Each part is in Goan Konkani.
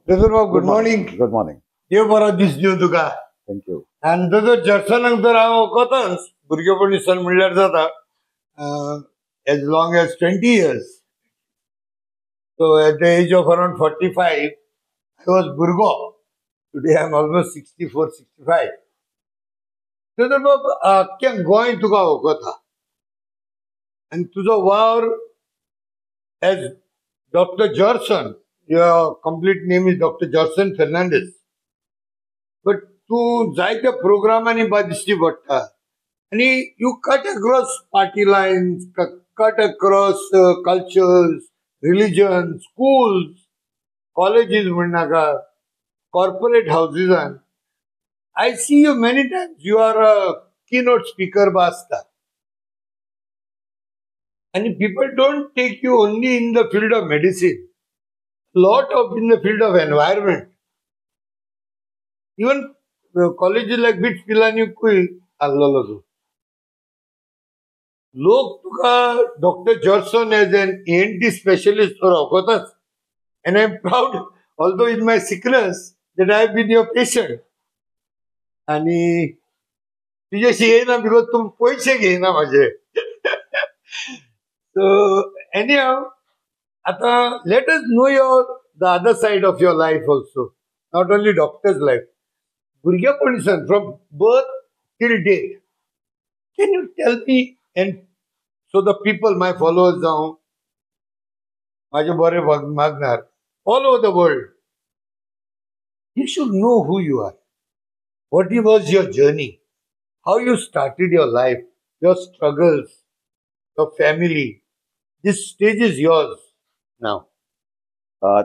दोतोर बाब, good morning. Good morning. देव बरो दीस दिवं तुका. Thank you. आनी दोतोर जर्सनाक तर हांव वळखताच, भुरगेपण दिसान म्हणल्यार जाता, as long as 20 years. So at the age of around 45 I was भुरगो. Today I am almost 64, 65. दोतोर बाब, आख्खें गोंय तुका वळखता आनी तुजो वावर as Doctor Gerson, your complete name is Doctor Gerson Fernandes, but तूं जायत्या प्रोग्रामांनी बा दिश्टी पडटा आनी you cut across party lines, cut across cultures, religion, schools, colleges म्हणनाका, कॉर्पोरेट हावजीसान. I see you many times, you are a keynote speaker बा आसता आनी people don't take you only in the field of medicine, lot of in the field of environment. Even colleges like BITS पिलानीकूय आसलेलो तूं. लोक तुका Doctor Gerson as an ENT specialist वळखताच, and I am proud, although in my sickness, that I have been your patient. आनी तुज्याशी येयना because तूं पयशे घेयना म्हाजे. सो एनी हाव, आतां let us know your the other side of your life also, not only doctor's life. भुरगेपणीसान, from birth till date, can you tell me, and so the people, my followers जावं, म्हाजे बरे मागणार all over the world, you should know who you are, what was your journey, how you started your life, your struggles, your family. This stage is yours now.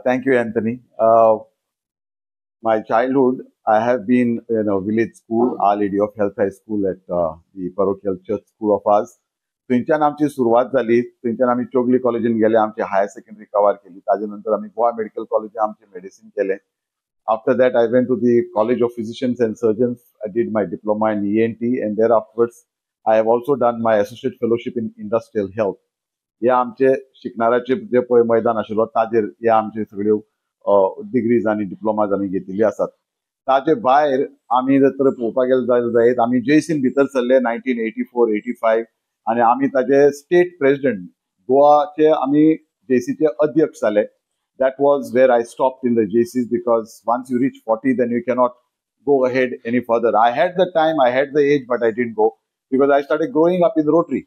Thank you, Anthony. My childhood, I have been in a village school, Our Lady of Health High School at the parochial church school of ours. थंयच्यान आमची सुरवात जाली. थंयच्यान आमी चोगली कॉलेजीन गेले, आमची हायर सेकंडरी कवर केली. ताजे नंतर आमी गोवा मेडिकल कॉलेजीन आमचें मेडिसीन केलें. After that, I went to the College of Physicians and Surgeons. I did my diploma in ENT, and there afterwards I have also done my associate fellowship in industrial health. हे आमचे शिकणाराचे जे पळय मैदान आशिल्लो, ताजेर हे आमचे सगळ्यो डिग्रीज आनी डिप्लोमाज आमी घेतिल्ली आसात. ताजे भायर आमी जर तर पळोवपाक गेले जाल्यार जायत, आमी जेसीन भितर सरले 1984-85 आनी आमी ताजे स्टेट प्रेसिडेंट, गोवाचे आमी जेसीचे अध्यक्ष जाले. That was where I stopped in the Jaycees, because once you reach 40, then you cannot go ahead any further. I had the time, I had the age, but I didn't go because I started growing up in Rotary.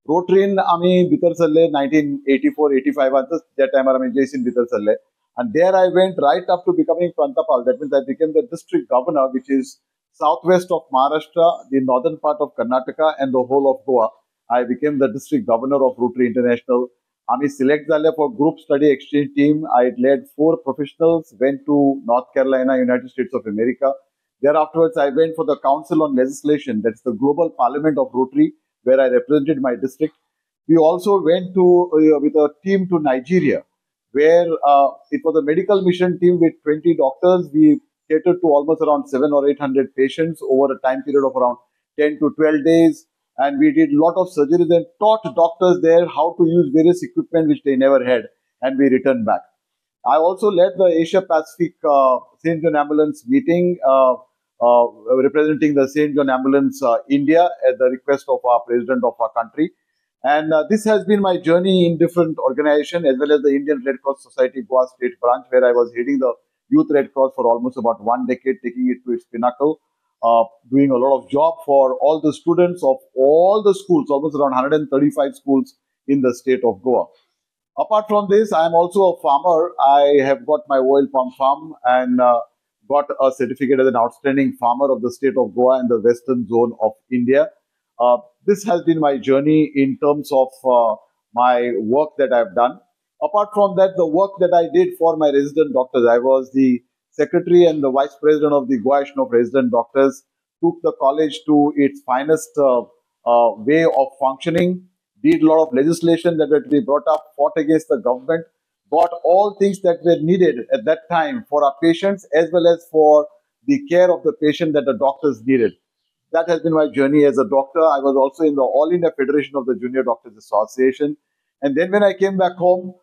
रोटरीन आमी भितर सरले 1984-85, त्या टायमार आमी जेसीन भितर सरले, and there I went right up to becoming Prantapal. That means I became the district governor, which is southwest of Maharashtra, the northern part of Karnataka and the whole of Goa. I became the district governor of Rotary International. आमी सिलेक्ट जाले for group study exchange team. I led four professionals, went to North Carolina, United States of America. There afterwards, I went for the Council on Legislation, that's the global parliament of Rotary, where I represented my district. We also went to with a team to Nigeria, where it was a medical mission team with 20 doctors. We catered to almost around 7 or 800 patients over a time period of around 10 to 12 days. And we did a lot of surgeries and taught doctors there how to use various equipment which they never had. And we returned back. I also led the Asia Pacific St. John Ambulance meeting, representing the St. John Ambulance India at the request of our president of our country. And this has been my journey in different organizations, as well as the Indian Red Cross Society Goa State Branch, where I was heading the Youth Red Cross for almost about one decade, taking it to its pinnacle, doing a lot of job for all the students of all the schools, almost around 135 schools in the state of Goa. Apart from this, I am also a farmer. I have got my oil palm farm and got a certificate as an outstanding farmer of the state of Goa and the western zone of India. This has been my journey in terms of my work that I've done. Apart from that, the work that I did for my resident doctors, I was the secretary and the vice president of the Goa Association of Resident Doctors, took the college to its finest way of functioning, did a lot of legislation that were to be brought up, fought against the government, got all things that were needed at that time for our patients as well as for the care of the patient that the doctors needed. That has been my journey as a doctor. I was also in the All India Federation of the Junior Doctors Association. And then when I came back home,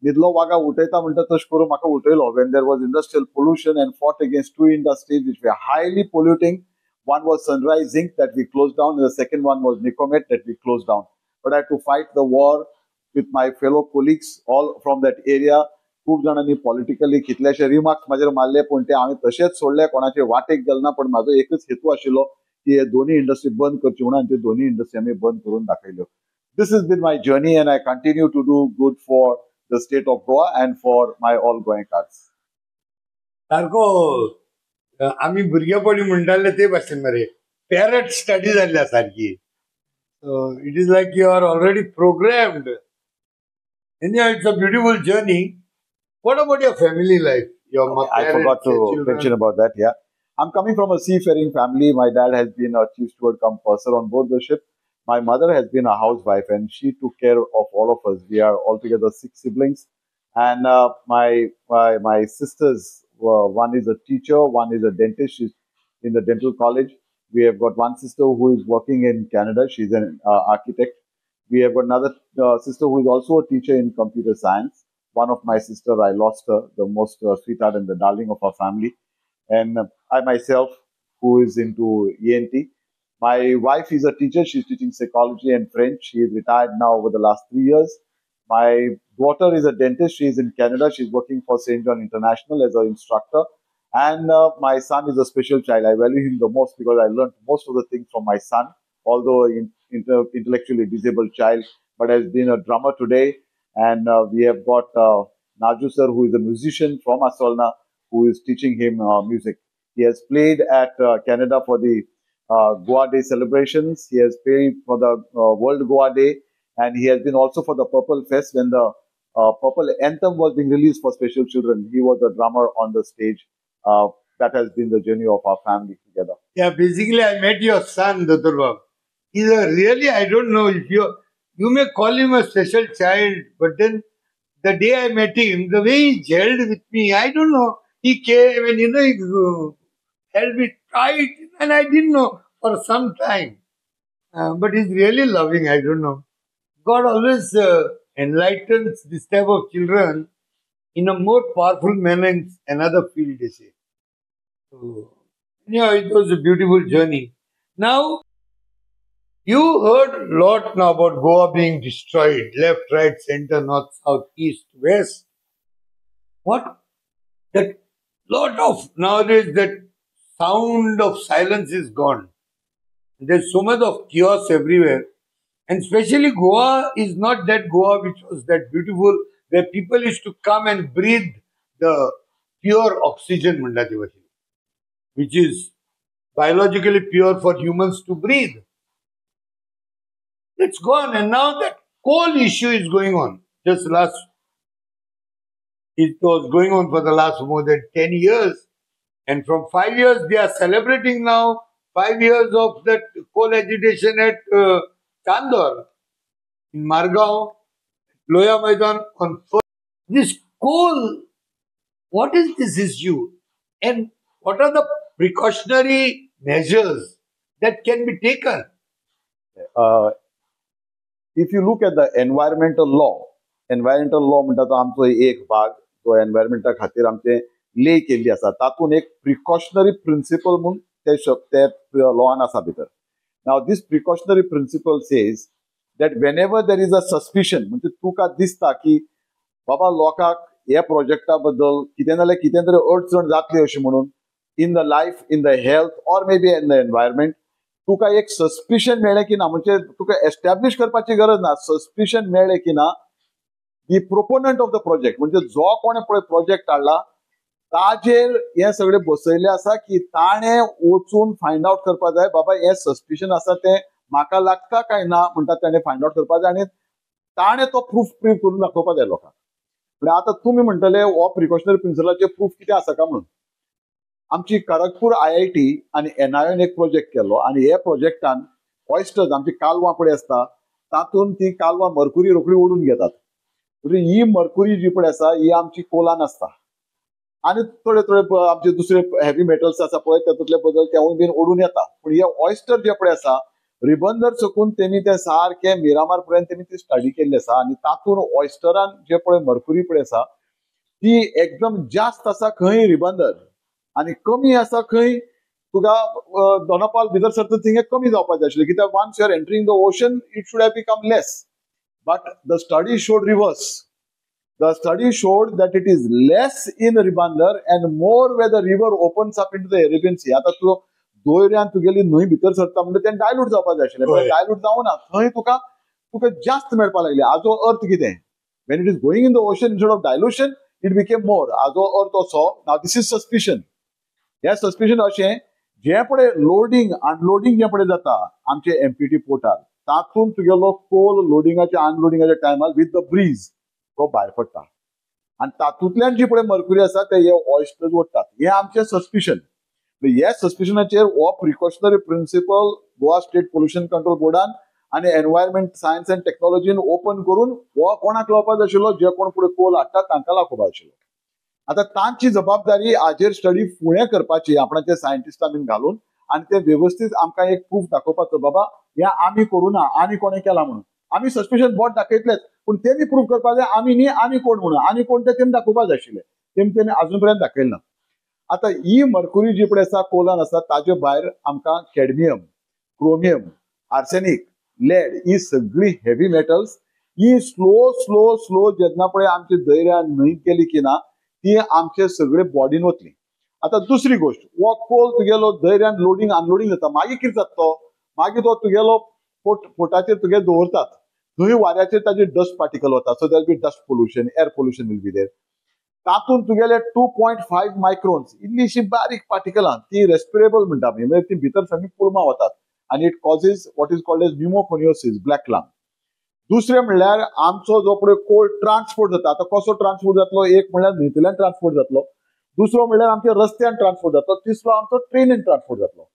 न्हिदलो वागा उठयता म्हणटा तशें करून म्हाका उठयलो when there was industrial pollution and fought against two industries which were highly polluting. One was Sunrise Zinc that we closed down, and the second one was Nicomet that we closed down. But I had to fight the war with my fellow colleagues all from that area. खूब जाणांनी पॉलिटिकली कितलेशे रिमार्क्स म्हाजेर मारले, पूण ते हांवें तशेंच सोडले, कोणाचे वाटेक गेल ना. पण म्हाजो एकच हेतू आशिल्लो की हे दोन्ही इंडस्ट्री बंद करची म्हणून, आनी त्यो दोन्ही इंडस्ट्री आमी बंद करून दाखयल्यो. This has been my journey and I continue to do good for the state of Goa and for my all Goenkars. सारको आमी भुरगेपणी म्हणटाले ते भाशेन मरे, पॅरट स्टडी जाल्ल्या सारकी. It is like you are already programmed. Anyhow, it's a beautiful journey. What about your family life? Your I forgot parents, your to children? Mention about that, yeah. I'm coming from a seafaring family. My dad has been a chief steward cum purser on board the ship. My mother has been a housewife and she took care of all of us. We are altogether 6 siblings. And my sisters, one is a teacher, one is a dentist. She's in the dental college. We have got one sister who is working in Canada. She's an architect. We have got another sister who is also a teacher in computer science. One of my sister, I lost her, the most sweetheart and the darling of our family. And I myself, who is into ENT. My wife is a teacher. She's teaching psychology and French. She is retired now over the last 3 years. My daughter is a dentist. She is in Canada. She's working for St. John International as an instructor. And my son is a special child. I value him the most because I learned most of the things from my son, although an intellectually disabled child, but has been a drummer today. And we have got Naju sir, who is a musician from Asolna, who is teaching him music. He has played at Canada for the Goa Day celebrations. He has played for the World Goa Day. And he has been also for the Purple Fest when the Purple Anthem was being released for special children. He was a drummer on the stage. That has been the journey of our family together. Yeah, basically I met your son, Dr. Bab. He's a really, I don't know if you may call him a special child, but then the day I met him, the way he gelled with me, I don't know. He came and, he held me tight, and I didn't know for some time. But he's really loving, I don't know. God always enlightens this type of children in a more powerful manner in another field, they say. So, it was a beautiful journey. Now, you heard a lot now about Goa being destroyed, left, right, center, north, south, east, west. What? That lot of nowadays, that sound of silence is gone. There's so much of chaos everywhere. And especially Goa is not that Goa which was that beautiful, where people used to come and breathe the pure oxygen, which is biologically pure for humans to breathe. It's gone, and now that coal issue is going on. It was going on for the last more than 10 years. And from 5 years, they are celebrating now 5 years of that coal agitation at Chandor, in Margao, Loya Maidan on first. This coal, what is this issue? And what are the precautionary measures that can be taken? If you look at the environmental law, environmental law म्हणटा तो आमचो एक भाग जो एनवायरमेंटा खातीर आमचे ले केल्ली आसा, तातूंत एक प्रिकॉशनरी प्रिंसिपल म्हूण ते लॉन आसा भितर. Now this precautionary principle says that whenever there is a suspicion, म्हणजे तुका दिसता की बाबा लोकांक ह्या प्रोजेक्टा बद्दल कितें जाल्यार कितें तरी अडचण जातली अशी म्हणून, in the life, in the health or maybe in the environment, तुका एक सस्पिशन मेळ्ळें की ना, म्हणजे तुका एस्टॅब्लिश करपाची गरज ना, सस्पिशन मेळ्ळें की ना, the proponent of the project म्हणजे जो कोणें पळय प्रोजेक्ट हाडला ताजेर हें सगळें बसयल्लें आसा की ताणें वचून फायंड आवट करपा जाय, बाबा हें सस्पिशन आसा तें म्हाका लागता काय ना म्हणटा ताणें फायंड आवट करपा जाय आनी ताणें तो प्रूफ प्रूव करून दाखोवपा जाय लोकांक. म्हणल्यार आतां तुमी म्हणटले हो प्रिकॉशनरी प्रिंसिपलाचेर प्रूफ कितें आसा काय म्हणून. आमची खरगपूर IIT आनी NIO एक प्रोजेक्ट केलो आनी हे प्रोजेक्टान ऑयस्टर्स आमची कालवां पळय आसता तातूंत ती कालवां मरकुरी रोखडी ओडून घेतात. म्हणजे ही मरकुरी जी पळय आसा ही आमची कोलान आसता आनी थोडे थोडे आमचे दुसरे हेवी मेटल्स आसा पळय तातूंतले बदल तेवूय बीन ओडून येता. पूण हे ऑयस्टर जे पळय आसा रिबंदर सकून तेमी ते सारके मिरामार पर्यंत तेमी ती स्टडी केल्ली आसा आनी तातूंत ऑयस्टरान जे पळय मर्कुरी पळय आसा ती एकदम जास्त आसा खंय रिबंदर आनी कमी आसा खंय तुका दोनापाल भितर सरता थिंगा कमी जावपाचें आशिल्लें, कित्याक once you are entering the ocean it should have become less. But the study showed reverse. The study showed that it is less in Ribandar and more where the river opens up into the Arabian Sea. आता तूं दोयऱ्यान तुगेली न्हंय भितर सरता म्हणजे तें डायल्यूट जावपाक जाय आशिल्लें, पण डायल्यूट जावना, थंय तुका तुका जास्त मेळपाक लागली. हाजो अर्थ कितें, when it is going in the ocean instead of dilution it became more. हाजो अर्थ असो, नाव this is suspicion. हें सस्पिशन अशें जें पळय लोडींग अनलोडींग जें पळय जाता आमचे एमपीटी पोर्टार, तातूंत तुगेलो कोल लोडिंगाच्या अनलोडिंगाच्या टायमार विथ the bridge तो भायर पडटा आनी तातूंतल्यान जी पळय मर्क्युरी आसा ते हे ऑयस्टर्स ओडटात. हें आमचें सस्पिशन. ह्या सस्पिशनाचेर हो precautionary principle Goa state pollution control बोर्डान आनी एनवायरमेंट सायन्स अँड टेक्नॉलॉजीन ओपन करून हो कोणाक लावपाक आशिल्लो, जे कोण फुडें कोल हाडटात तांकां दाखोवपाक आशिल्लो. आतां तांची जबाबदारी हाजेर स्टडी फुडें करपाची, आपणाचे सायंटिस्टां बीन घालून आनी ते वेवस्थीत आमकां एक प्रूफ दाखोवपाचो, बाबा हें आमी करूं ना आनी कोणें केलां म्हणून. आमी सस्पिशन बोट दाखयतलेच, पूण तेमी प्रूफ करपाक जाय आमी न्ही आनी कोण म्हणून, आनी कोण ते तेमी दाखोवपाक जाय आशिल्लें, तेमी तेमी अजून पर्यंत दाखयलें ना. आतां ही मर्कुरी जी पळय आसा कोलान आसा ताजे भायर आमकां कॅडमियम, क्रोमियम, आर्सेनीक, लेड ही सगळी हेवी मेटल्स ही स्लो स्लो स्लो जेन्ना पळय आमच्या दर्यान न्हंयत गेली की ना ती आमचे सगळे बॉडीन वतली. आतां दुसरी गोश्ट, हो कोल तुगेलो दर्यान लोडींग अनलोडींग जाता, मागीर कितें जाता तो, मागीर तो तुगेलो पोटाचेर तुगे दवरतात, थंय वाऱ्याचेर ताजे डस्ट पार्टिकल वता, so there be dust pollution, air pollution will be there. तातूंत तुगेले 2.5 मायक्रोन्स इल्लीशी बारीक पार्टिकलां ती रेस्पिरेबल म्हणटा आमी, म्हणजे ती भितर सामकी पुलमा वतात आनी it causes what is called as pneumoconiosis, black lung. दुसरें म्हणल्यार आमचो जो पळय कोल ट्रान्सपोर्ट जाता, आतां कसो ट्रान्सपोर्ट जातलो, एक म्हणल्यार न्हंयतल्यान ट्रान्सपोर्ट जातलो, दुसरो म्हणल्यार आमच्या रस्त्यान ट्रान्सपोर्ट जातलो, तिसरो आमचो ट्रेनीन ट्रान्सपोर्ट जातलो.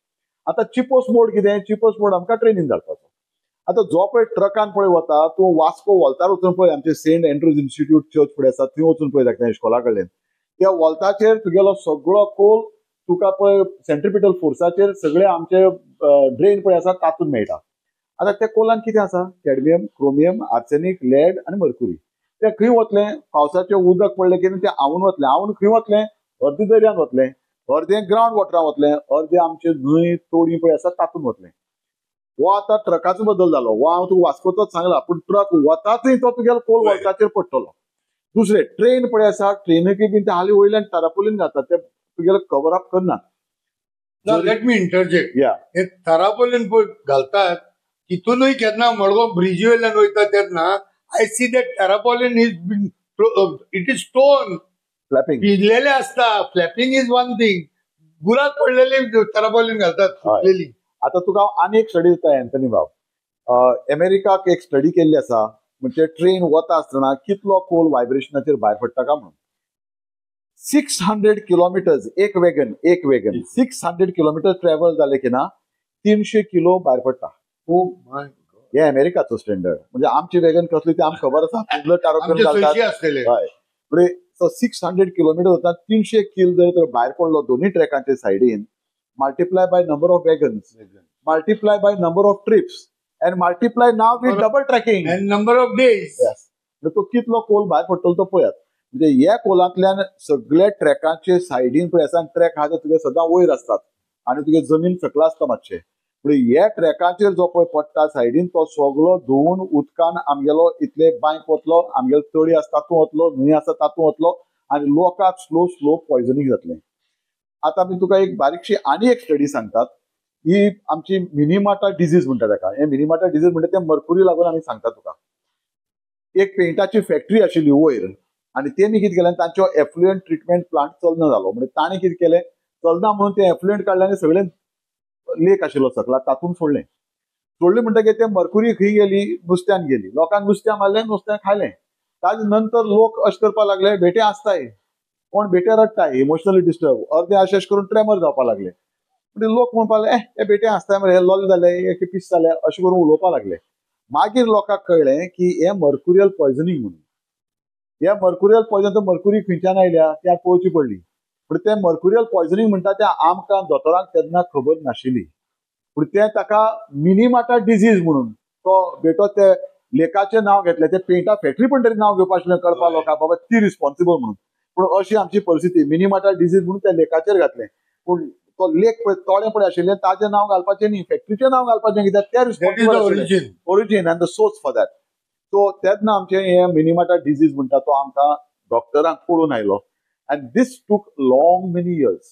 आतां चिपोस मोड कितें, चिपोस मोड आमकां ट्रेनीन धाडपाचो. आतां जो पळय ट्रकान पळय वता, तूं वास्को वोल्तार वचून पळय, आमचे सेंट एन्ड्रूज इन्स्टिट्यूट चर्च फुडें आसा थंय वचून पळय दाखयता इश्कोला कडल्यान, त्या वोल्ताचेर तुगेलो सगळो कोल तुका पळय सेंट्रिपिटल फोर्साचेर सगळे आमचे ड्रेन पळय आसा तातूंत मेळटा. आतां त्या कोलान कितें आसा, कॅडमियम, क्रोमियम, आर्सेनीक, लेड आनी मर्कुरी. ते खंय वतलें, पावसाचें उदक पडलें की तें आंवून वतलें, आंवून खंय वतलें, अर्दें दर्यान वतलें, अर्दें ग्रावंड वॉटरान वतलें, अर्दें आमचे न्हंय तोडी पळय आसा तातूंत वतलें. हो आतां ट्रकाचो बदल जालो, हो हांव तुका वास्कोचोच सांगला, पूण ट्रक वता थंय तो तुगेलो कोल वोल्ताचेर पडटलो. दुसरें ट्रेन पळय आसा, ट्रेनीकय बीन ते हालीं वयल्यान टारापोलीन घालतात, ते तुगेलो कवर अप करना. Let me interject. हे थारापोलीन पळय घालतात तितूनय केन्ना मडगांव ब्रिजी वयल्यान वयता तेन्ना I see that tarpaulin is been it is stone flapping भिजलेले आसता. फ्लॅपिंग is one thing, बुराक पडलेली थारापोलीन घालतात फुटलेली. आतां तुका हांव आनी एक स्टडी दिता एन्थनी बाब, अमेरिकाक एक स्टडी केल्ली आसा, म्हणजे ट्रेन वता आसतना कितलो कोल वायब्रेशनाचेर भायर पडटा काय म्हणून. 600 किलोमिटर्स एक वॅगन, एक वॅगन 600 किलोमिटर ट्रॅव्हल जालें की ना 300 किलो भायर पडटा. हे अमेरिकाचो स्टँडर्ड, म्हणजे आमची वॅगन कसली ती आमकां खबर आसा, घालतात. हय, म्हणजे 600 किलोमिटर वता 300 किल जर तर भायर पडलो दोन्ही ट्रॅकांचे सायडीन, multiply by number of wagons, multiply by number of trips, and multiply now with double tracking and number of days. Yes. तो कितलो कोल भायर पडटलो तो पळयात. म्हणजे ह्या कोलांतल्यान सगळे ट्रॅकांचे सायडीन पळय आसा, ट्रॅक आहा ते तुगे सदां वयर आसतात आनी तुगे जमीन सकला आसता मातशें, म्हणजे ह्या ट्रॅकाचेर जो पळय पडटा सायडीन तो सगळो धुवून उदकान आमगेलो इतले बांयक वतलो, आमगेलो तळी आसता तातूंत वतलो, न्हंय आसा तातूंत वतलो आनी लोकांक स्लो स्लो पॉयजनींग जातलें. आतां आमी तुका एक बारीकशी आनी एक स्टडी सांगतात, ही आमची मिनीमाटा डिजीज म्हणटा ताका. हे मिनीमाटा डिजीज म्हणटा ते मर्कुरी लागून आमी सांगता तुका. एक पेंटाची फॅक्टरी आशिल्ली वयर आनी तेमी कितें केलें, तांचो एफ्लुएंट ट्रिटमेंट प्लांट चलना जालो, म्हणजे ताणें कितें केलें, चलना म्हणून ते एफ्लुएंट काडलें आनी सगळें लेक आशिल्लो सकला तातूंत सोडलें. सोडलें म्हणटकीर ते मर्कुरी खंय गेली, नुस्त्यान गेली, लोकांक नुस्त्या मारलें, नुस्तें खायलें. ताजे नंतर लोक अशें करपाक लागले, बेटे आसताय कोण बेटे रडटाय, इमोशनली डिस्टर्ब, अर्दे अशें अशें करून ट्रेमर जावपाक लागले. म्हणजे लोक म्हणपाक लागले हे बेटे आसताय मरे, हे लोल जाले, हे पीस जाले, अशें करून उलोवपाक लागले. मागीर लोकांक कळ्ळें की हें मर्कुरियल पॉयजनींग म्हणून. हे मर्कुरियल पॉयजन तर मर्कुरी खंयच्यान आयल्या त्या पळोवची पडली. पूण तें मर्कुरियल पॉयजनींग म्हणटा तें आमकां दोतोरांक तेन्ना खबर नाशिल्ली. पूण तें ताका मिनीमाटा डिजीज म्हणून तो बेटो ते लेकाचें नांव घेतलें, ते पेंटा फॅक्टरी पण तरी नांव घेवपा आशिल्लें कळपा लोकांक बाबा ती रिस्पॉन्सिबल म्हणून. पूण अशी आमची परिस्थिती, मिनीमाटा डिजीज म्हणून त्या लेकाचेर घातलें, पूण तो लेक पळय तोळें पळय आशिल्लें ताजें नांव घालपाचें न्ही, फॅक्टरीचें नांव घालपाचें, कित्याक ते responsible origin and the source for that. So तेन्ना आमचें हें मिनीमाटा डिजीज म्हणटा तो आमकां डॉक्टरांक पळोवन आयलो and this took long many years.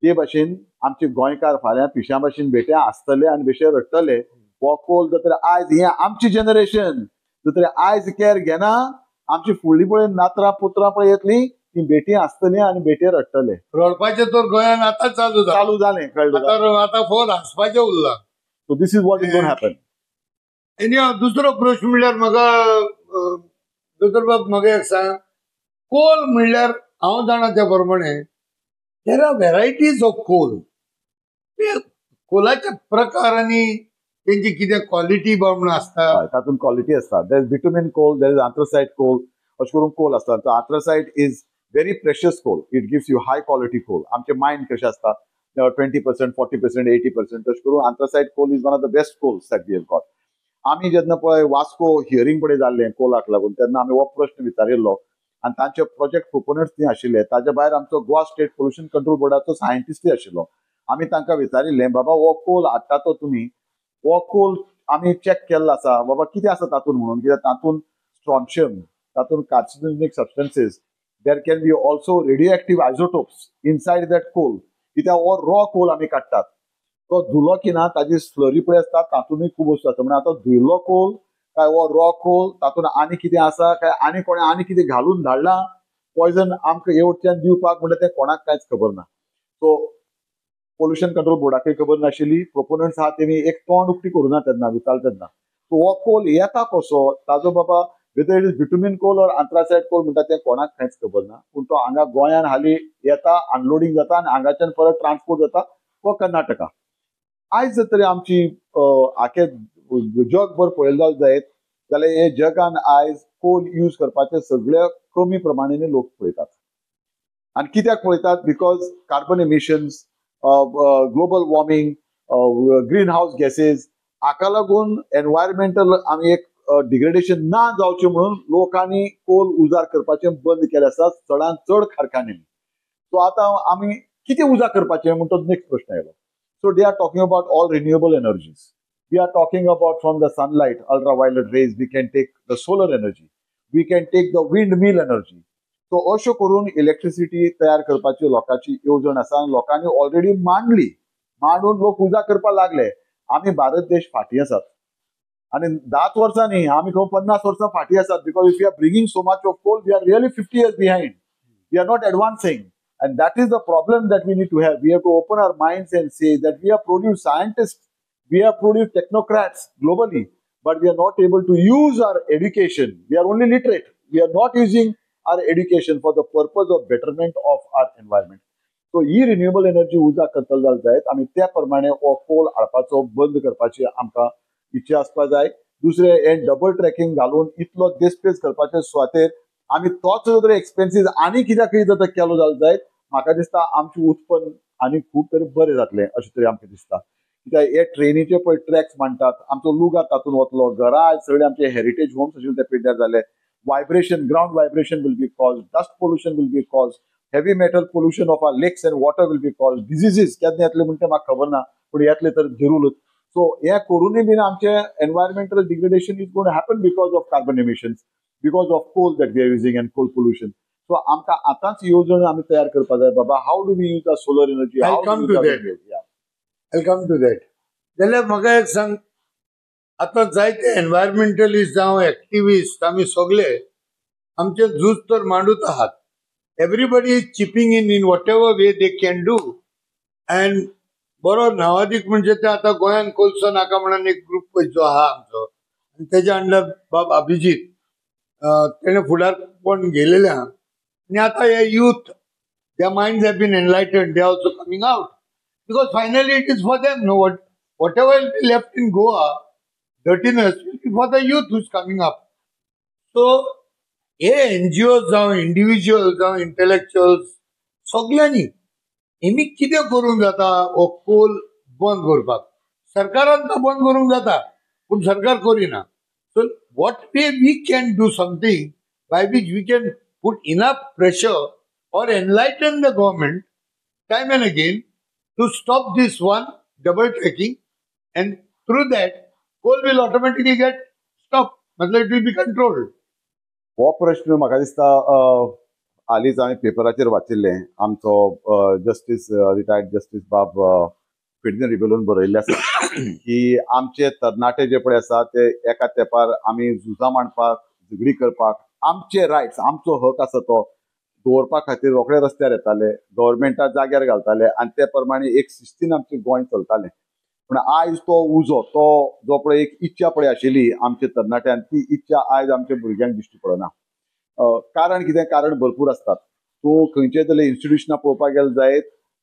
ते भाशेन आमचे गोंयकार फाल्यां पिश्यां भाशेन बेटे आसतले आनी बेशे रडटले हो कोल जर आयज हें आमची जनरेशन जर आयज कॅर घेना, आमची फुडली पळय नातरां पुत्रां पळय येतली ती बेटी आसतली आनी बेटे रडटले. रडपाचें तर गोंयान आतां चालू चालू जालें, कळ्ळें, आतां फोन हांसपाचें उरलां. So this is what is gonna happen. आनी दुसरो प्रश्न म्हणल्यार म्हाका दोतोर बाब म्हाका एक सांग, कोल म्हणल्यार हांव जाणा त्या प्रमाणे there are varieties of coal, कोलाचे प्रकार आनी तेंची कितें क्वॉलिटी बा म्हणून आसता, तातूंत क्वॉलिटी आसता. There is bitumen coal, there is anthracite coal, अशें करून कोल आसता. Anthracite is very precious coal, it gives you high quality coal. आमचे मायंड कशें आसता 20%, 40%, 80% तशें करून anthracite coal is one of the best coals that we have got. आमी जेन्ना पळय वास्को हियरींग पळय जाल्लें कोलाक लागून, तेन्ना आमी हो प्रश्न विचारिल्लो आनी तांचे प्रोजेक्ट प्रोपोनंट्स ती आशिल्ले, ताच्या भायर आमचो गोवा स्टेट पोल्युशन कंट्रोल बोर्डाचो सायंटिस्टूय आशिल्लो. आमी तांकां विचारिल्लें बाबा हो कोल हाडटा तो तुमी, हो कोल आमी चॅक केल्लो आसा बाबा कितें आसा तातूंत म्हणून, कित्याक तातूंत स्ट्रॉन्शियम, तातूंत carcinogenic substances, there can be also radioactive isotopes inside that coal. कित्याक हो रॉ कोल आमी काडटात, तो धुलो की ना ताजी स्लरी पळय आसता तातूंतय खूब वस्तू आसता. म्हणजे आतां धुयलो कोल काय हो रॉ कोल, तातूंत आनी कितें आसा काय आनी कोणें आनी कितें घालून धाडलां पॉयजन आमकां हेवटेच्यान दिवपाक, म्हणल्यार तें कोणाक कांयच खबर ना. सो पोल्युशन कंट्रोल बोर्डाकय खबर नाशिल्ली, प्रोपोनंट्स आहा तेमी एक तोंड उक्ती करूं ना तेन्ना विचारता तेन्ना. सो हो कोल येता कसो ताजो बाबा, whether it is bitumen coal or anthracite coal म्हणटा तें कोणाक कांयच खबर ना. पूण तो हांगा गोंयान हालीं येता, अनलोडींग जाता आनी हांगाच्यान परत ट्रान्सपोर्ट जाता तो कर्नाटका. आयज जर तरी आमची आखे जगभर पळयलो जायत जाल्यार हे जगान आयज कोल यूज करपाचे सगळे कमी प्रमाणाने लोक पळयतात. आनी कित्याक पळयतात? Because carbon emissions, global warming, green house gases हाका लागून एनवायरमेंटल आमी एक डिग्रेडेशन ना जावचें म्हणून लोकांनी कोल उजार करपाचें बंद केलें आसा चडान चड कारखान्यांनी. सो आतां आमी कितें उजार करपाचें म्हण तो नेक्स्ट प्रश्न आयलो. So they are talking about all renewable energies. We are talking about from the sunlight, ultraviolet rays, we can take the solar energy, we can take the windmill energy. So अश्यो करून इलेक्ट्रिसिटी तयार करपाची लोकांची येवजण आसा आनी लोकांनी ऑलरेडी मांडली, मांडून लोक उजा करपाक लागले. आमी भारत देश फाटीं आसात आनी 10 वर्सां न्ही, आमी खंय 50 वर्सां फाटीं आसात. Because if you are bringing so much of coal, we are really 50 years behind, we are not advancing. And that is the problem that we need to have. We have to open our minds and say that we have produced scientists, we have produced technocrats globally, but we are not able to use our education. We are only literate. We are not using our education for the purpose of betterment of our environment. So, he renewable energy उजा करतले जाल्यार जायत आमी त्या प्रमाणे हो कोल हाडपाचो बंद करपाची आमकां इच्छा आसपा जाय. दुसरें हें डबल ट्रॅकिंग घालून इतलो डिस्प्लेस करपाचे सुवातेर आमी तोच जर एक्सपेन्सीस आनी कित्याकय जर केलो जाल्यार जायत, म्हाका दिसता आमचें उत्पन्न आनी खूब तरी बरें जातलें अशें तरी आमकां दिसता. कित्याक हे ट्रेनीचे पळय ट्रॅक्स मांडटात, आमचो लुगार तातूंत वतलो, घरां आयज सगळे आमचे हेरिटेज होम्स आशिल्ले ते पिड्ड्यार जाले. Vibration, ground vibration will be cause, dust pollution will be cause, heavy metal pollution of our lakes and water will be cause, diseases केन्ना येतले म्हणटा म्हाका खबर ना, पूण येतले तर जरूरच. सो हें करूनय बीन आमचें environmental degradation is gonna happen because of carbon emissions, because of coal that we are using and coal pollution. So आमकां आतांच येवजण आमी तयार करपाक जाय बाबा, how do we use our solar energy. I come to that, I come to that. जाल्यार म्हाका एक सांग, आतां जायते एनवायरमेंटलिस्ट जावं एक्टिविस्ट आमी सगळे आमचे झूज तर मांडूत आहात. Everybody is chipping in whatever way they can do. And बरो नावादीक म्हणजे ते आतां गोंयान कोलसो नाका म्हणून एक ग्रूप पळय जो आहा आमचो, आनी तेज्या अंडर बाब अभिजीत तेणें फुडारपण घेयलेलें आहा. आनी आतां हे youth, their minds have been enlightened, they also coming out because finally it is for them. No, whatever will be left in Goa, dirtiness will be for the youth who is coming up. So hey NGOs जावं इंडिविज्युअल जावं इंटलेक्चुअल्स सगल्यांनी हेमी कितें करूंक जाता हो कोल बंद करपाक? सरकारान तो बंद करूंक जाता, पूण सरकार करिना. So what way we can do something by which we can put enough pressure or enlighten the government time and again to stop this one double tracking, and through that coal will automatically get stopped, मतलब it will be controlled. हो प्रश्न म्हाका दिसता हालींच हांवें पेपराचेर वाचिल्लें. आमचो जस्टीस, रिटायर्ड जस्टीस बाब फेर्दिनांद रिबेलोन बरयल्लें आसा की आमचे तरणाटे जे पळय आसा ते एका तेंपार आमी झुजां मांडपाक, झगडी करपाक, आमचे रायट्स, आमचो हक आसा तो दवरपा खातीर रोखडे रस्त्यार येताले, गव्हर्मेंटा जाग्यार घालताले आनी ते प्रमाणे एक शिस्तीन आमचें गोंय चलतालें. पूण आयज तो उजो, तो जो पळय एक इच्छा पळय आशिल्ली आमच्या तरणाट्यान, ती इच्छा आयज आमच्या भुरग्यांक दिश्टी पडना. कारण कितें? कारण भरपूर आसतात. तूं खंयचे तरी इन्स्टिट्युशनां पळोवपाक गेले जायत,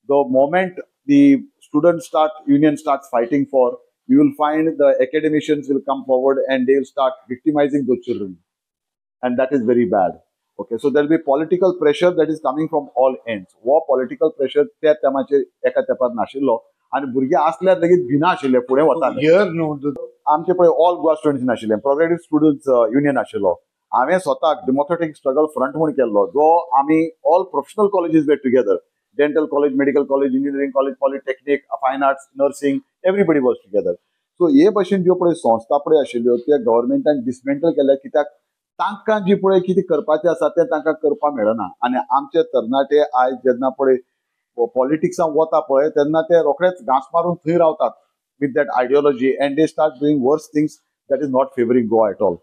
the moment the student start, union start fighting for, you will find the academicians will come forward and they will start victimizing those children, and that is very bad. Okay, so there will be political pressure that is coming from all ends. हो पॉलिटिकल प्रेशर त्या तेमाचेर एका तेंपार नाशिल्लो आनी भुरगे आसल्यार लेगीत भिना आशिल्ले, फुडें वताले. Here no, आमचे पळय ऑल गोवा स्टुडंट्स नाशिल्ले, प्रोग्रेसीव स्टुडंट्स युनियन आशिल्लो. हांवें स्वताक डेमोक्रेटीक स्ट्रगल फ्रंट म्हूण केल्लो, जो आमी all professional colleges were together, dental college, medical college, engineering college, polytechnic, fine arts, nursing, everybody was together. So हे भशेन ज्यो पळय संस्था पळय आशिल्ल्यो त्यो गव्हर्मेंटान डिसमेंटल केल्या, कित्याक तांकां जी पळय कितें करपाचें आसा तें तांकां करपाक मेळना. आनी आमचे तरणाटे आयज जेन्ना पळय पॉलिटिक्सान वता पळय तेन्ना ते रोखडेच घांस मारून थंय रावतात with that ideology, and they start doing worse things that is not favouring Goa at all.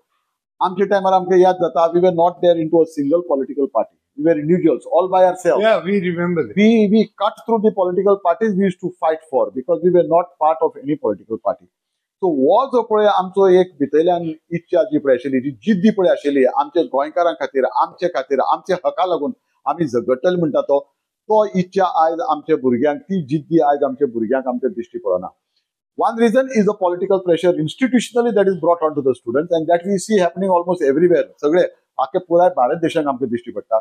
आमच्या टायमार आमकां याद जाता, we were not there into a single political party, we were individuals all by ourselves. Yeah, we remember that. We cut through the political parties we used to fight for, because we were not part of any political party. So हो जो पळय आमचो एक भितरल्यान इच्छा जी पळय आशिल्ली, जी जिद्दी पळय आशिल्ली आमच्या गोंयकारां खातीर, आमचे खातीर, आमच्या हका लागून आमी झगडटले म्हणटा तो, तो इच्छा आयज आमच्या भुरग्यांक, ती जिद्दी आयज आमच्या भुरग्यांक आमच्या दिश्टी पडना. One reason is the political pressure institutionally that is brought on to the students, and that we see happening almost everywhere. सगळे आख्या पुराय भारत देशाक आमकां दिश्टी पडटा.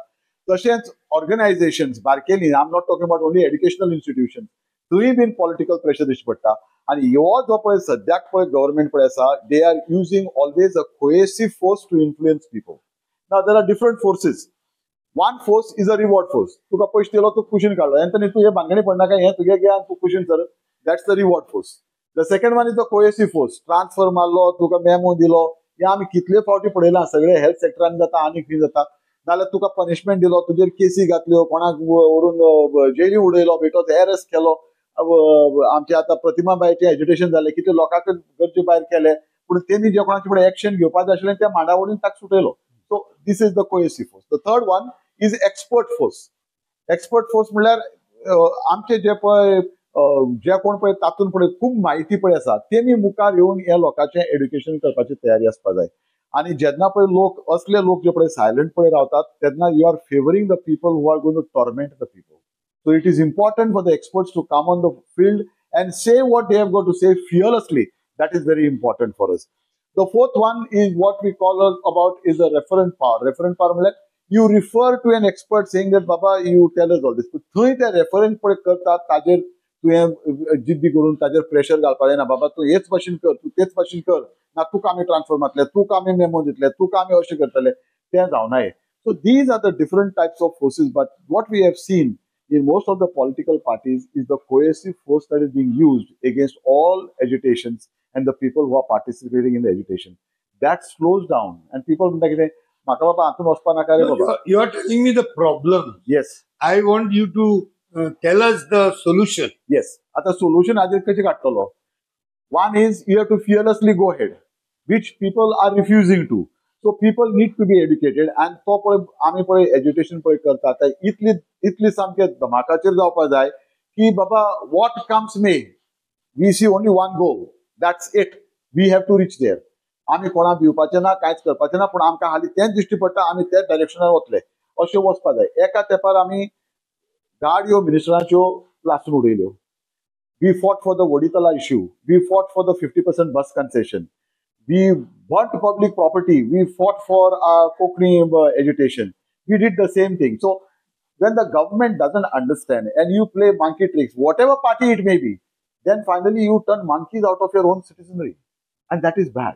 तशेंच organisations बारकेली, I am not talking about only educational institution, थंय बीन पॉलिटिकल प्रेशर दिश्टी पडटा. आनी हो जो पळय सद्याक पळय गव्हर्मेंट पळय आसा, they are using always a coercive force to influence people. Now there are different forces. One force is a reward force. तुका पयशे दिलो, तूं कुशीन काडलो, एंथनी तूं हे भानगडी पडनाका, हें तुगे घे आनी तूं कुशीन sir, that's the reward force. The second one is the coercive force. Transfer मारलो, तुका मेमो दिलो, हे आमी कितले फावटी पळयलां, सगळे हेल्थ सेक्टरान जाता आनी खंय जाता. नाल्यार तुका पनिशमेंट दिलो, तुजेर केसी घातल्यो, कोणाक व्हरून जेली उडयलो, बेटोच एरेस्ट केलो. आमचे आतां प्रतिमाबायचें एज्युटेशन जालें, कितले लोकांक गरजे भायर केले, पूण तेणी जे कोणाचे फुडें एक्शन घेवपाचें आशिल्लें त्या मांडावळीन ताका सुटयलो. So this is the coercive force. The third one is expert force. Expert force म्हणल्यार आमचे जे पळय जे कोण पळय तातूंत पळय खूब म्हायती पळय आसा, तेमी मुखार येवन ह्या लोकांचें एड्युकेशन करपाची तयारी आसपा जाय. आनी जेन्ना पळय लोक असले लोक जे पळय सायलंट पळय रावतात तेन्ना you are favouring the people who are going to torment the people. So it is important for the experts to come on the field and say what they have got to say fearlessly. That is very important for us. The fourth one is what we call about is a referent power. Referent power म्हणल्यार you refer to an expert saying that Baba you tell us all this. थंय ते रेफरंट पळय करतात ताजेर तुवें जिद्दी करून ताजेर प्रेशर घालपाक जायना, बाबा तूं हेच भाशेन कर, तूं तेच भाशेन कर, ना तुका आमी ट्रान्सफर मारतले, तुका आमी मेमो दितले, तुका आमी अशें करतले, तें जावना. So these are the different types of forces. But what we have seen in most of the political parties is the coercive force that is being used against all agitations and the people who are participating in the agitation. That slows down and people म्हणटा कितें म्हाका बाबा हातून वचपा नाका रे बाबा. You are telling me the problem. Yes. I want you to tell us the solution. Yes. आता सोल्युशन हाजेर कशें काडटलो? One is you have to fearlessly go ahead, which people are refusing to. So people need to be educated. आनी तो पळय आमी पळय एज्युकेशन पळय करता ते इतली इतली सामकें धमाकाचेर जावपा जाय की बाबा what comes may, we see only one goal, that's it, we have to reach there. आमी कोणाक भिवपाचें ना, कांयच करपाचें ना, पूण आमकां हालीं तेंच दिश्टी पडटा, आमी त्याच डायरेक्शनान वतले अशें वचपा जाय. एका तेंपार आमी गाडयो मिनिस्टरांच्यो लासून उडयल्यो. We fought for the Vaditala issue, we fought for the 50% bus concession, we burnt public property, we fought for Konkani agitation, we did the same thing. So when the government doesn't understand and you play monkey tricks, whatever party it may be, Then finally you turn monkeys out of your own citizenry, and that is bad.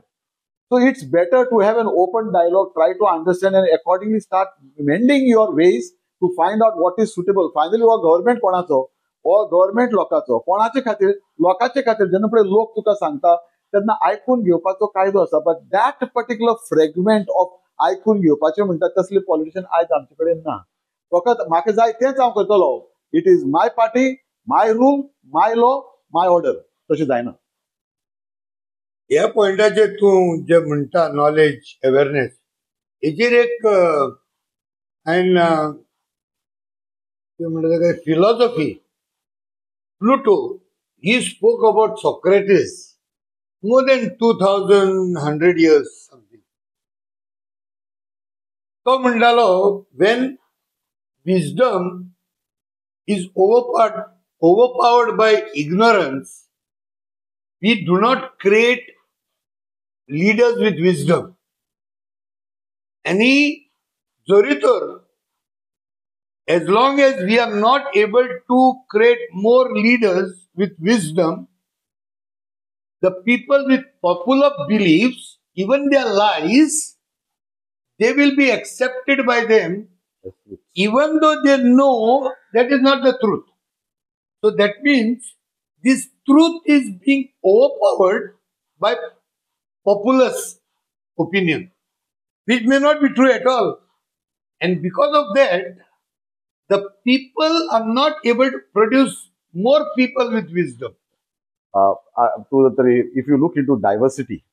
So it's better to have an open dialogue, try to understand and accordingly start mending your ways to find out what is suitable. Finally हो गव्हर्मेंट कोणाचो, हो गव्हर्मेंट लोकांचो, कोणाचे खातीर, लोकांचे खातीर. जेन्ना पळय लोक तुका सांगता तेन्ना आयकून घेवपाचो कायदो आसा. But that particular fragment of आयकून घेवपाचें म्हणटात तसले पॉलिटिशियन आयज आमचे कडेन ना. फकत म्हाका जाय तेंच हांव करतलो, it is my party, my rule, my law, my order, तशें जायना. ह्या पॉयंटाचेर तूं जे म्हणटा नॉलेज अवेरनेस, हेजेर एक हांवें म्हणटा तेका philosophy. Plato he spoke about Socrates more than 2100 years something. तो म्हणटालो when wisdom is overpowered by ignorance, we do not create leaders with wisdom. आणि जरी तर as long as we are not able to create more leaders with wisdom, the people with popular beliefs, even their lies, they will be accepted by them, even though they know that is not the truth. So that means this truth is being overpowered by populist opinion, which may not be true at all. And because of that, the people are not able to produce more people with wisdom. If you look into diversity,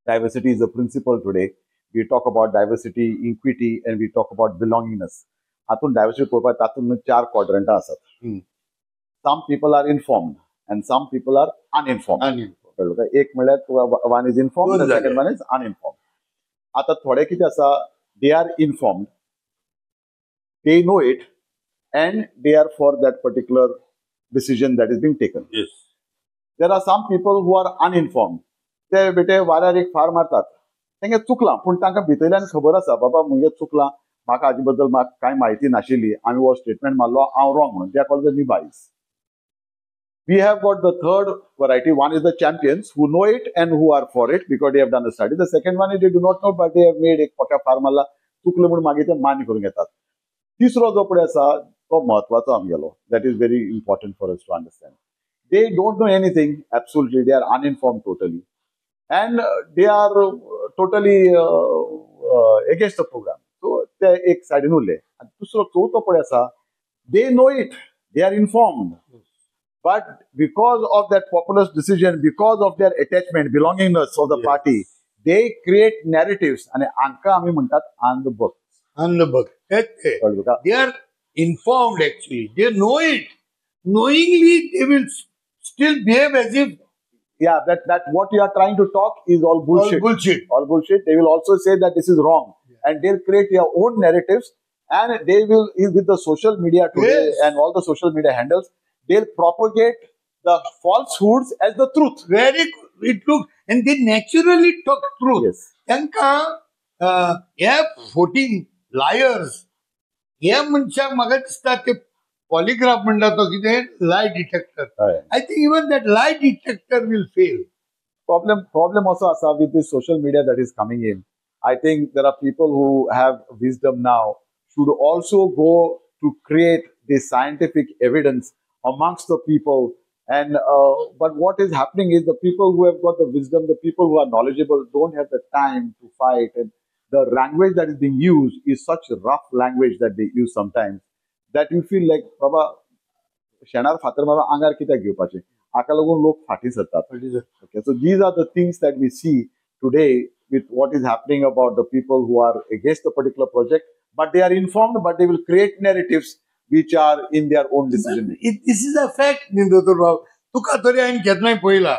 diversity is a principle today. We talk about diversity, equity, and we talk about belongingness. हातून diversity पळोवपाक तातूंत चार क्वाड्रंटां आसात. Some people are informed and some people are uninformed. कळ्ळें काय? एक म्हणल्यार one is informed, the second one is uninformed. आतां थोडे कितें आसा, they are informed, they know it, and they are for that particular decision that is being taken. Yes. There are some people who are uninformed. ते बेटे वाऱ्यार एक फार मारतात, तेंगे चुकलां, पूण तांकां भितरल्यान खबर आसा बाबा मुगे चुकलां, म्हाका हाजे बद्दल म्हाका कांय म्हायती नाशिल्ली, हांवें हो स्टेटमेंट मारलो, हांव रॉंग म्हणून. They are called the newbies. We have got the third variety. One is the champions who know it and who are for it because they have done the study. The second one is they do not know but they have made एक पक्या फार मारला, चुकले म्हणून मागीर ते मान्य करून घेतात. तिसरो जो पळय आसा तो म्हत्वाचो आमगेलो, that is very important for us to understand. They don't know anything, absolutely, they are uninformed totally, and they are totally against the program. So ते एक सायडीन उरले. आनी दुसरो चवथो पळय आसा, they know it, they are informed, but because of that populist decision, because of their attachment, belongingness of the party, they create narratives. आनी हांकां आमी म्हणटात अंधभक्त. अंधभक्त. They are informed actually. They know it. Knowingly, they will still behave as if... Yeah, that what you are trying to talk is all bullshit. All bullshit. All bullshit. They will also say that this is wrong. Yeah. And they'll create their own narratives. And they will, with the social media today and all the social media handles, they'll propagate the falsehoods as the truth. Very good. It looks, and they naturally talk truth. Yes. तांकां हे 14 liars, हे मनशाक म्हाका दिसता ते पॉलिग्राफ म्हणटा तो कितें lie detector. I think even that lie detector will fail. Problem also आसा with this social media that is coming in. I think there are people who have wisdom now should also go to create this scientific evidence amongst the people. And but what is happening is the people who have got the wisdom, the people who are knowledgeable, don't have the time to fight. And the language that is being used is such rough language that they use sometimes that you feel like, Baba, शेणार फातर मारून आंगार कित्याक घेवपाचें, हाका लागून लोक फाटीं सरतात. Okay, so these are the things that we see today with what is happening about the people who are against the particular project, but they are informed, but they will create narratives which are in their own decision. This is a fact न्ही दोतोर बाब. तुका तरी हांवें केन्नाय पळयला.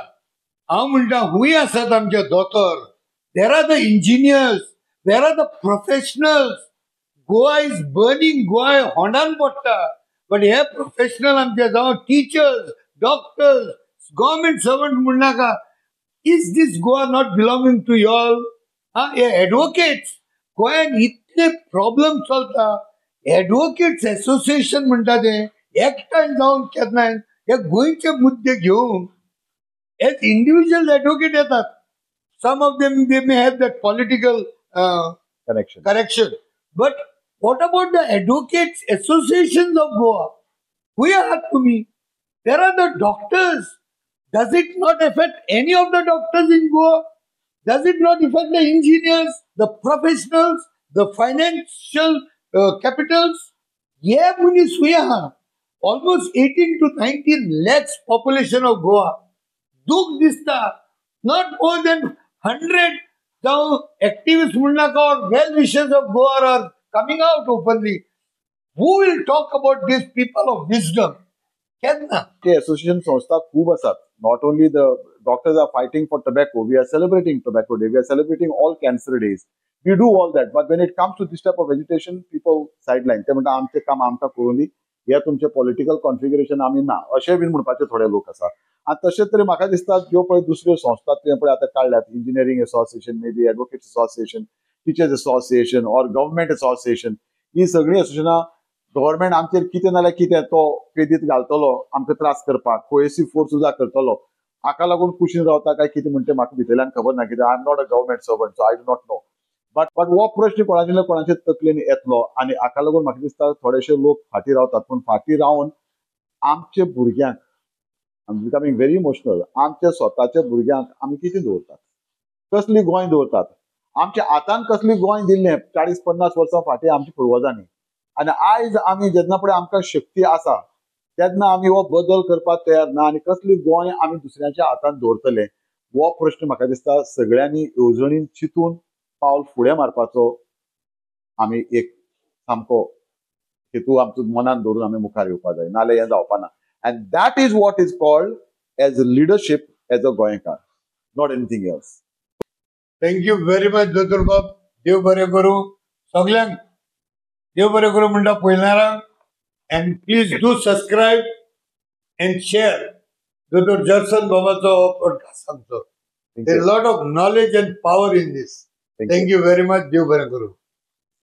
हांव म्हणटा हुंय आसात आमचे दोतोर, there are the engineers, there are the professionals. Goa is burning, Goa होंडान पडटा, बट हे प्रोफेशनल आमचे जावं टिचर्स, डॉक्टर्स, गव्हर्मेंट सर्वंट म्हणनाका. Is this Goa not belonging to y'all? हे एडवोकेट्स, गोंयान इतले प्रॉब्लम चलता. एडवोकेट्स एसोसिएशन म्हणटा ते एकठांय जावन केन्नाय हे गोंयचे मुद्दे घेवन एज इंडिव्हिज्युअल एडवोकेट येतात. Some of them, they may have that political connection. Correction. But what about the advocates associations of Goa? खंय आहात तुमी? There are the doctors. Does it not affect any of the doctors in Goa? Does it not affect the engineers, the professionals, the financial capitals? हे मनीस खंय आहा? Almost 18 to 19 lakhs population of Goa. दूख दिसता, not more than 100 जावं activist म्हणनाका or well wishers of Goa are coming out openly. Who will talk about these people of wisdom? केन्ना? ते असोसिएशन संस्था खूब आसात. Not only the doctors are fighting for tobacco, we are celebrating Tobacco Day, we are celebrating all cancer days, we do all that, but when it comes to this type of agitation, people sideline. ते म्हणटा, आमचें काम आमकां करूं दी, हे तुमचें पॉलिटिकल कॉन्फिगरेशन आमी ना, अशें बीन म्हणपाचे थोडे लोक आसा. आनी तशें तरी म्हाका दिसता, ज्यो पळय दुसऱ्यो संस्था तुवें पळय आतां काडल्यात, engineering association, maybe advocate association, teachers association or government association, ही सगळीं असोसिएशनां गव्हर्मेंट आमचेर कितें नाल्यार कितें तो क्रेदीत घालतलो आमकां त्रास करपाक, कोएसिव फोर्स सुद्दां करतलो, हाका लागून कुशीन रावता काय कितें म्हणटे म्हाका भितरल्यान खबर ना, कित्याक I am not a government servant, so I do not know. But हो प्रश्न कोणाच्या ना कोणाच्या तकलेन येतलो आनी हाका लागून म्हाका दिसता थोडेशे लोक फाटीं रावतात. पूण फाटीं रावन आमच्या भुरग्यांक, I am becoming very emotional, आमच्या स्वताच्या भुरग्यांक आमी कितें दवरतात? कसली गोंय दवरतात? आमच्या हातान कसली गोंय दिल्लें 40-50 वर्सां फाटीं आमच्या पुर्वजांनी? आनी आयज आमी जेन्ना पळय आमकां शक्ती आसा तेन्ना आमी हो बदल करपाक तयार ना. आनी कसली गोंय आमी दुसऱ्यांच्या हातान दवरतले, हो प्रश्न म्हाका दिसता सगळ्यांनी येवजणीन चिंतून पावल फुडें मारपाचो आमी एक सामको हेतू आमचो मनान दवरून आमी मुखार येवपा जाय, नाल्यार हें जावपा ना. And that is what is called as a leadership as a गोंयकार, not anything else. Thank you very much, दोतोर बाब. देव बरें करूं सगल्यांक, देव बरें करूं म्हणटा पळयणारांक. And please do subscribe and share दोतोर जर्सन बाबाचो हो पॉडकास्ट आमचो. Thank There you. Lot of knowledge and power in this. Thank you. Thank you very much. देव बरें करूं.